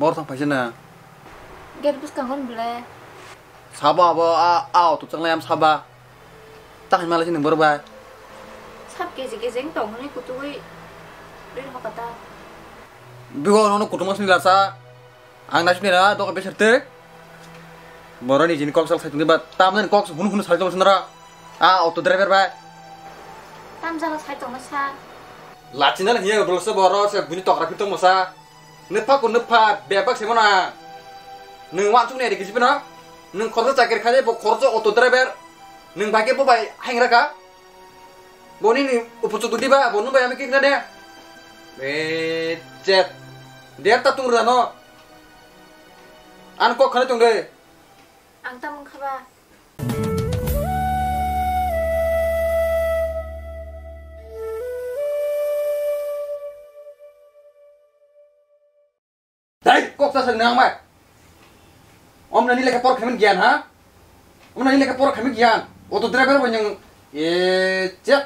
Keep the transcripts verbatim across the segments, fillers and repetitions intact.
Bor thang phaisa na. Gate bwskango ni bwle. Sabo abo a, a auto chwng lai am saba. Ta hai mala sini bor bai. Sab keje keje wng tong hwnwi kutugwi rin hokata. Bigo nono kutung mas ni lasa. Ang naisuk nira doka besar te. Boro ni jini kok sal sai tungdi ba tamna ni kok hunu hunu sai tong sinara. A auto driver bai. Tam jala sai tong sa. Lachina hiya bro se boro se buni tokra phitong masa. Nupha ko nupha bebak se bona. Nung wansuk ne ri kisi bina. Nung khorjo chakir khaje bo khorjo auto driver. Nung bai ke bo bai haing raka. Boni ni upuchuk di ba bo nung bai ami kik na de. Eh, chet. Der ta tung rano. An kok khana tung de. Ang tam wngkha ba. Dai, kok sa sani ang bai. Om nani lekha por khamin giyan ha? Om nani lekha por khamin giyan. Auto driver bo nyang e chek.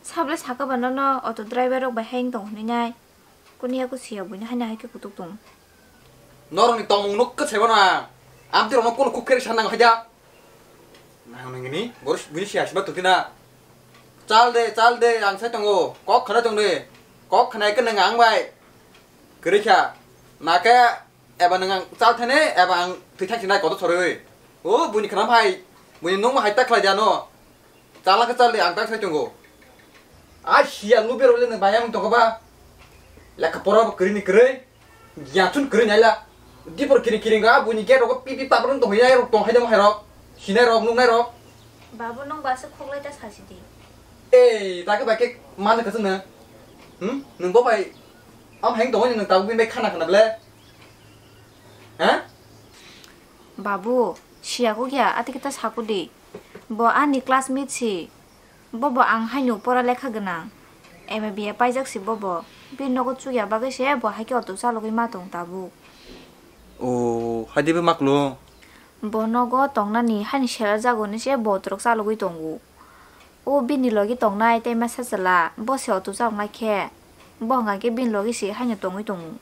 Sable saka ba nono auto driver rok bai heng tong hwnwi nai. Kuni aku siya buina haina hai khe kutuk tong. Norokni tongmung nuk khe sebo na. Amtwi rokno kono kuk khe sanang haja. Nang nangini boris bini siya siba tutina. Chal de, chal de, ang sai tongo. Kok khana tong de. Kok khana ke nang ang bai. Kere kha. Na ke eba nang ang chal thane, eba ang thwi thang sinai kodo soroi. O buni khana hai. Buni nung hai ta khlai jano. Chala khe chal de, ang tak sai tongo. A siya lubi rok le nang bayang toko ba. Lekha pora bo kwrwi ni kwrwi. Giyan chun kwrwi naila. Dipor kiring kiring ga buini gate rok pi pi tabra tong hinai rok tong haida hai rok. Sinai rok nuknai rok. Babu nung ba se khoklai ta sasi di. Ei, ta ke ba ke man ka sung na. Hmm? Nung bo bai. Am heng tong ni nung ta bin bai khana khana ble. Ha? Babu, siya ko kya ati kita saku di. Bo ani classmate si. Bobo ang haino pora lekha gwnang. M A B A paijak si bobo. Bini nogo chukya bagwi se bo hai khe auto chalogwi ma tong tabuk. O, hai de bo maklo? Bo nogo tongnani haini sela jago hinwi se bo auto rok chalogwi tongo. O bini logi tongnai tei masa chwla, bo se auto chaloknai khe. Bo hwnkha khe bini logi se haino tongwi tongo.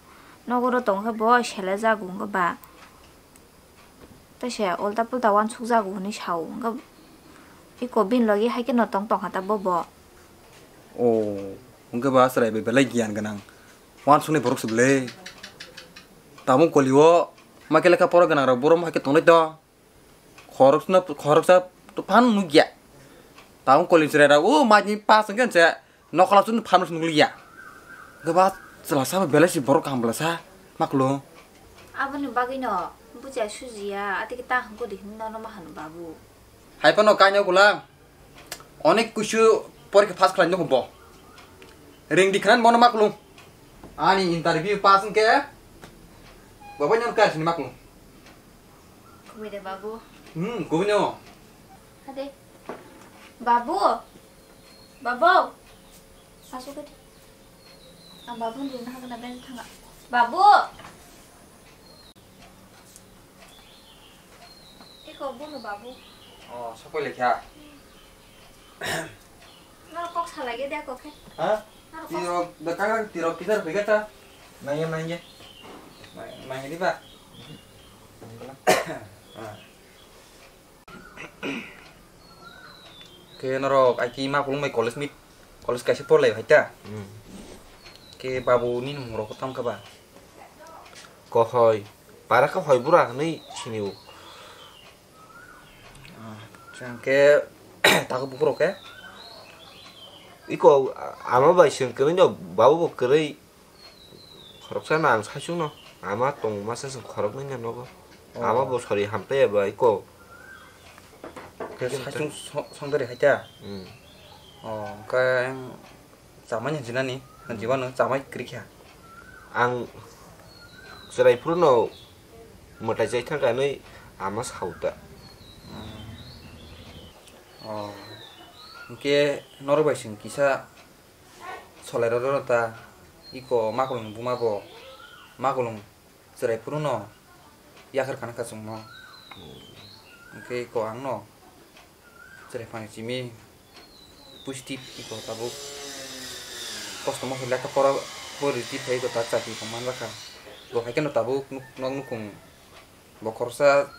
Nogo ro tong khe bo sela jago wngkha ba. Tei se ulta pulta uansukjago hwnwi sao, hwnkhe iko bini logi hai kheno tong tongkha ta bobo. O, hwnkhe ba chwrai bai belai giyan gwnang. Uansuknai borok se bwle. Tabuk koli o ma khe lekha pora gwnang rok borom hai khe tonglai to. Khoroksa, khoroksa to phan nukya. Tabuk koli chwrai rok o mai ni pass hwnkhe se. Nokla chun phan nukliya. Gaba chwla sa belai si borok kaham bwla sa maklo. Aboni bagwi no buchai sujiya, ati kita hangko di hinna no mahanu babu. Hai phano kainwi kulang. Onek kusu porikha pass khlai nukho bo. Ring di khnan mono maklo. Ani interview pass hwnkhe. Baba nyon kaisini maklo. Kubui de babu. Hmm, kubui no. Hade. Babu. Babu. Asuk ke. Ang babu ni na hagana ben thanga. Babu. Iko bunu babu. Oh, sokoi lekha. Nor kok salai ge de kok khe. Ha? Nor kok. Tirok, da kangrang tirok kidar hoiga ta. Nangya, nangya. Nangya di ba. Ah. Khe norok aiki ma kulung bai college meet, college kaisa porlai hai ta. Hmm. Khe babu ni mung rok tam kha ba? Kohoi, para khe hoi bura hwnwi sini o. Acha, khe tago buku rok khe? Iko ama bai seng kwrwi no, babu bo kwrwi. Khoroksa na ang saichung no. Ama tong masa seng khorok nai na nogo. Oh. Ama bo sori hamtai eba iko. Khe saichung so-, songdari hai ta? Hmm. Oh, khe chamai ni jinani, hmm, jiba no chamai kwrwi kha. Ang chwrai phuru no mwtai chai thang kanwi ama sauta. Hmm. Oh. Hwnkhe norok bai seng kisa Solai rw rw ta, iko makulung buma bo, makulung chwrai phuru no yakhar kana kha chwngno. Hwnkhe iko ang no chwrai phang simi pusti iko tabuk kosto mokhe lekha pora bo riti phai iko ta chakri tong man lakha. Bo hai kheno tabuk nuk-, nok nukung bo khoroksa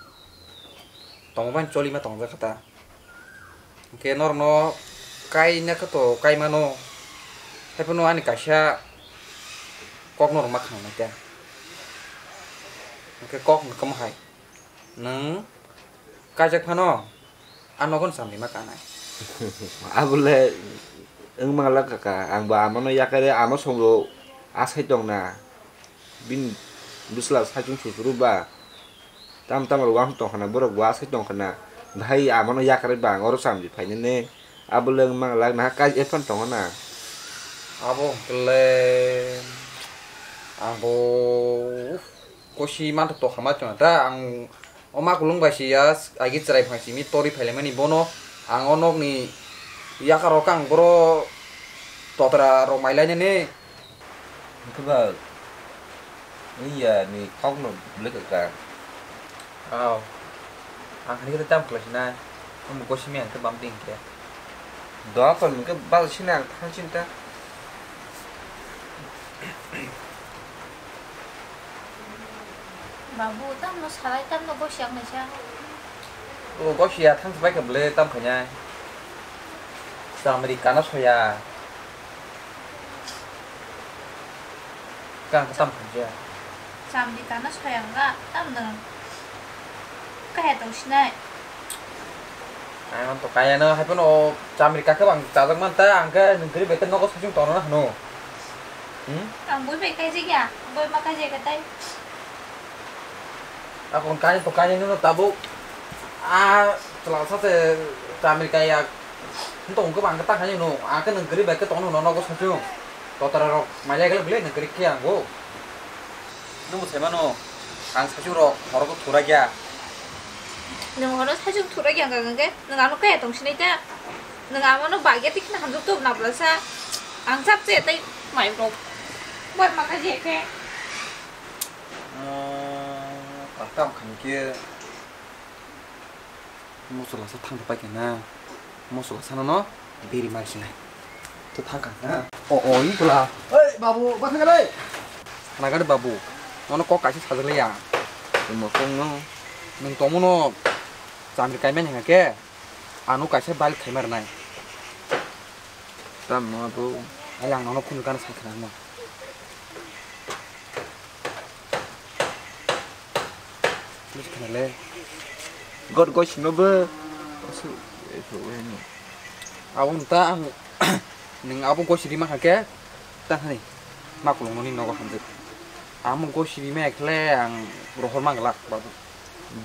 tongmani cholima tongjak kha ta. Hwnkhe norokno kaina khe to kai mano, haiphano ani kaisa kok norok ma khnangnai ta. Hwnkhe kok hwnkhe omo hai, nwng kaijak phano a nogo ni chamlima kanai. Abole wng mangla kaka, ang bo amano yakarwi ano songo asai tongna. Bini bwsla saichung susuru ba. Tam tam rwang tongkhana, borok bo asai tongkhana. Bahai amano yakarwi ba ang oro chamli phainani. Abole wng mangla naha kai ephano tongkhana. Abo hwnkhe le ang bo kosi manthok tokha ma chwng ta ang. O ma kulung bai si ya, agi chwrai phang simi tori phailaimani bono. Ang o nokni yakaro kang boro totra rok mailainani. Hwnkhe ba, wngya ni kokno bwlwi kwkang. Aw, ang hai khe tam khlai sinai. Omo gosimi ang khe bam ding khe. Doa kon hwnkhe bal sini ang thang chinta. Babu, tamno salai, tamno gosi ang naisa. O gosi ya thang bai khe bwle tam khainai. Chamri kana soya. Kang tam khainai. Chamri kana soya nga tamno. Kaya tong sinai. Ang to kaya no hai pono chamri kaka bang chajak man ta ang khe nung kri bai khe nogo sachung tono na hano. Hmm? Ang bui bai kai jigya, bui ma kai jigya tai. Ako kani to kani no tabuk. A chwla sa se chamri kaya. Nto ungkhe bang ta kani no, ang khe nung kri bai khe tono no nogo sachung. Totara rok mailai gele bele nung kri khe ang bo. Nwng bo sai mano, ang saichung rok horo khe thurai ya. Nwng horo saichung thurai ya hwnkha hwnkhe, nwng ano kaya tong sinai ta? Nwng amano bagya tikna hamjak tuk na bwlasa. Ang chap che tai mai rok. Bor ma kha je khe. Ah, tak tam khan khe. Mosola sa thang pai khe na. Mosola sa no beri mar sinai. To thang kha na. O, o, i kula. Oi, babu, ba thang le. Sana gari babu. Nono kok kaisa sajak le ya. Mo kong no. Nung tomo no. Chamri kai mani hake. Ano kaisa bal khai mar nai. Tam no abu. Ai lang nono khunu kan sa khna no. Bwswk khnale. God gosino bo. Asu, eto, eno. Abo ta ang, nwng abo gosi rima kha khe, ta hani, makulung noni nogo hamjak. Amo gosi rima ekhle ang rohor manglak, babu.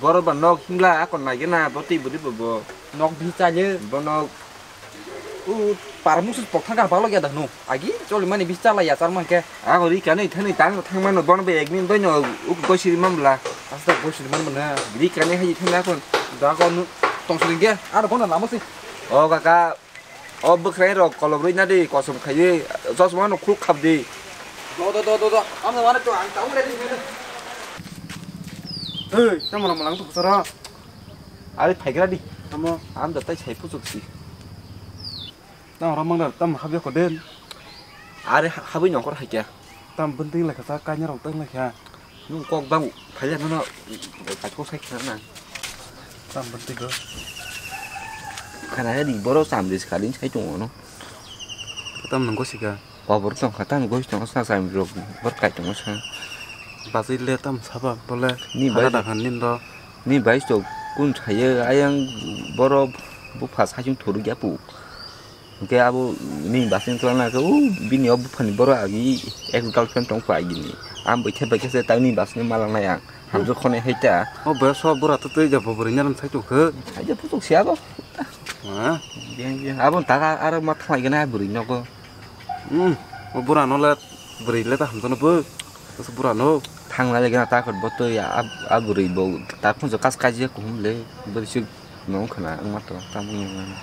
Boro ba nok himla, akon nai gena, bo twi bwrwi bo bo. Nok bini chale. Bo nok. U, par musu pok thang ka balo ya da no. Agi, choli mani bis chala ya char man ke. Ako ri kani thani tang thang mano bon be ek min bai no, u gosi ri mam bla. Asta gosi ri mam na. Ri kani hai thang akon. Da ko nu, tong sri ge, ar bon na mo si. O kaka, o bwkhrai rok kolok rwi na di, kosom khayi, chosma no khuk khap di. Do, do, do, do, do. Am na mane to ang tau re di. Ei, tamo na malang to sara. Ari phaigra di. Tamo. Am da tai sai puchuk si. Tamo ramang da, tamo habya ko den. Ari ha-, habwi nongkor hai kya. Tam bwntwng lai kha, kaina rok tang lai kha. Nung kok bang phaiya nono, kaithok sai khna na. Tam bwntwng go. Khana ya di boro chamri skhalin sai tongo no. Tam nung go sika. Kobor tong kha, tam go tong sa chamri rok bor kai tongo sa. Bazai le tam saba bole. Ni bai da khan nin do. Ni bai to kun thaye ayang boro bupha sai thuru gya pu. Hwnkhe abo nini bus ni tolana khe, o bini o buphani borok agi ex girlfriend tong kha agini. Ang bai khe bai khe se tang nini bus ni ma langnai ang. Hamjwk khonai hai ta. O bai so bura to twi ja bo bwrwi nyaram sai tong khe. Hai ja putuk se abo. Ha? Biyang biyang. Abo ta aro ma thalai gana bwrwi nogo. Hmm. O bura no le bwrwi le ta hamjano bo. Bwrwi no. Thangna le gana ta khot bo twi a bwrwi bo ta khunjo kas kaji kuhum le. Bwrwi sik. Nung khna wngma to tamo nung.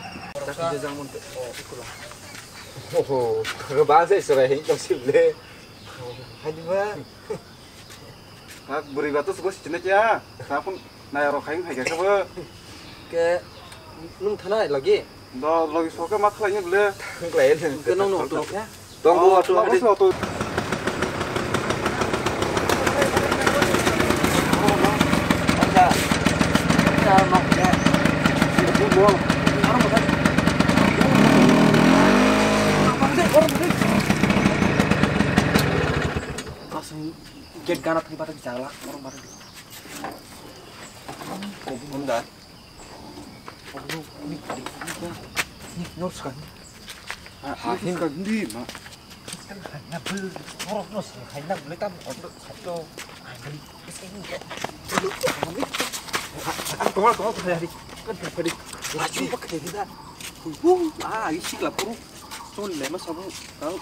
Oho, ba se sore hin to sip le. Hadi ba. Bak buri ba to sugo sitine kya. Sapun naya ro khaing hai ka ba. Ke nung thana lagi. Do logi soke ma khlai ni ble. Khlai ni. Ke nung nung to kya. Tong bo auto, oh, hadi. Auto. Gate gana thang pathak jagla, borok pathak. Kobong da. Kobong ni, ni, ni, no skan. Ha, ha, hin ka hindi ma. Skan hai na bul, borok no skan hai na bul tam kobong khato. Ang kali, skan ni. Ang kawal, kawal, kawal, hari. Kan tadi. Laju pakai dia. Wuh, ah, isi lah puru. Sun lema sabu, kau.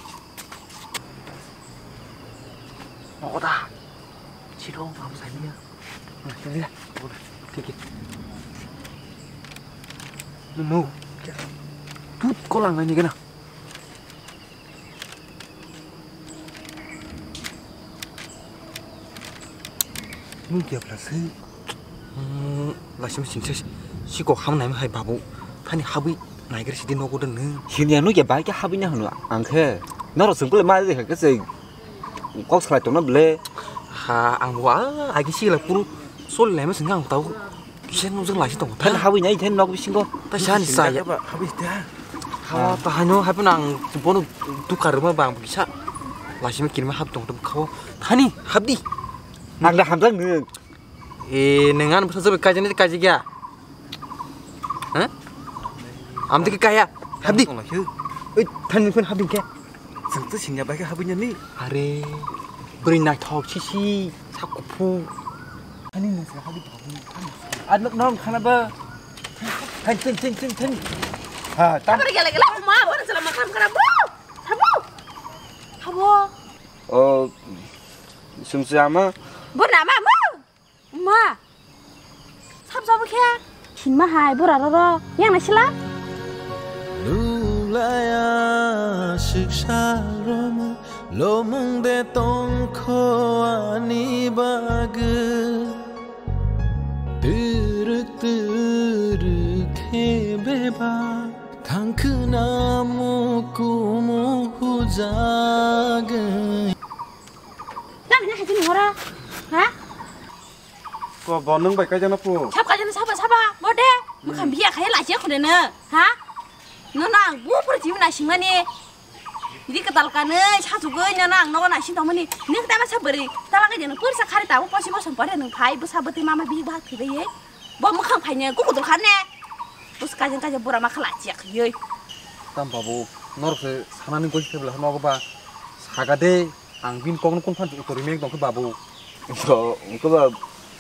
Nogo da. Siro, kamu saya ni ya. Nah, sini ya. Boleh. Oke, oke. No, no. Tut, kau lang ni kena. Nung kya plasai? Hmm, laisima singsa si kok ham naima hai babu. Thani habwi naigra sidi nogo da nung. Sini anu kya bai kya habwi na hanu angkhe. Noro sungkule ma de kha se kok salai tongna ble. Ha, ang wa agi sila puru sol naima singka ang tau. Kisa nung jeng laisi tong. Thani habwi nai thani nok bisingo. Ta sani sa ya. Habwi ta. Ha, ta hanu hai pun ang bono dukar ma bang kisa. Laisima kinma hab tong tong khao. Thani habdi. Nang da hamjak nung. E, neng ano bwsa jobai kaijak nai kaijak ya? Ha? Amtwi khe kaya. Habdi. Oi, thani phone habdi khe. Chwng twi singya bai khe habwi nani. Are, bwrwi naithok sisi, sak kuphur. Thani nung se habdi. Ar nok nong khana ba. Thani, thani, thani, thani, thani. Ha, tam. Aboni gele gele ma, aboni sala ma kham khana bo. Sabo. Sabo. O, sumsi ama. Bo nama ma. Ma. Sab sabo khe. Thinma hai bora roro. Yang na sila. Lulaya siksa roma lomong de tongkho ani bagwi. Turuk turuk khe beba thangkhwna mukumu hujagwi. Nang ni hai jini hora. Ha? Ko bo nung bai kaijana pu. Sab kaijana saba saba. Bo de. Mukhang biya khai lachi khone na. Ha? No nang bu pur jim na singmani. Ri ka tal ka ne sa chu goi na nang no na sin tong mani. Ni ta ba sa bari. Ta ba ka jana pur sa khari ta bu posi bo som pare nung phai bu sa bati mama bi ba thi bai. Bo mukhang phai ne ku kutul khan ne. Bus kaijang kaijang bura ma khala chiak yoi. Tam babu, nor se sanani goi se bela no ba. Saga de. Ang bini kokno kung phan utori mek tongkhe babu. So, ungkhe ba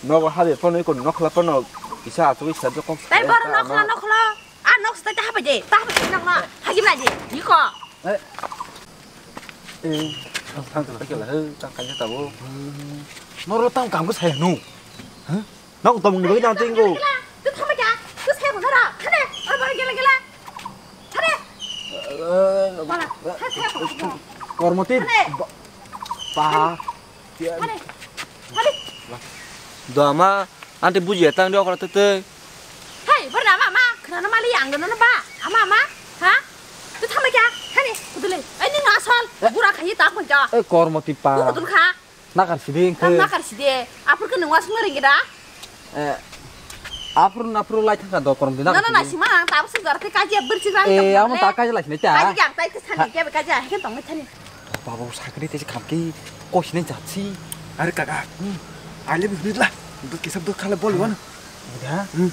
nogo hade phano iko nokhla phano kisa achugwi sa jokong. Tai boro nokhla nokhla. A nok sita ta hapai de, ta hapai de nokhla. Hagi na de, iko. Eh. Eh, thang thang kela he, thang kanya tabo. Noro tam kam ko saya no. Hah? Nok tamo ni bagwi tang tingko. Tu thama ja, tu saya ko nara. Thane, ar bar gela gela. Thane. Bala, thane, thane. Kormoti. Thane. Ba. Thane. Thane. Dama, ante buji etang dia okra tete. Hei, bar nama ma, khana mali ang no ba. Ama ma, ha? Tu thama ja, thane, kudule. Ai ni ngasol, bura khai tak pun ja. Eh, kormoti pa. Kudul kha. Nakar sidi engkhe. Tam nakar sidi. Aphur khe nung wasung ring da? Eh, aphur naphur lai thangkha do korom di nakar sidi. Na na na sima ang tabuk sung jar khe kaji birchi jang. Eh, amo ta kaji lai sini ta. Kaji ang tai khe sani khe kaji hai khe tong thani. Babu sakri te kham ki kosi nai jatsi. Are kaka. Hmm. Ale bi la. Dut kisab dut khala bol wan. Udah. Hmm.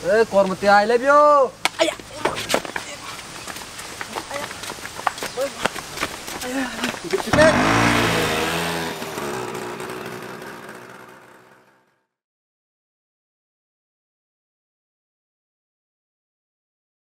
Eh, kormoti, I love you. Aya.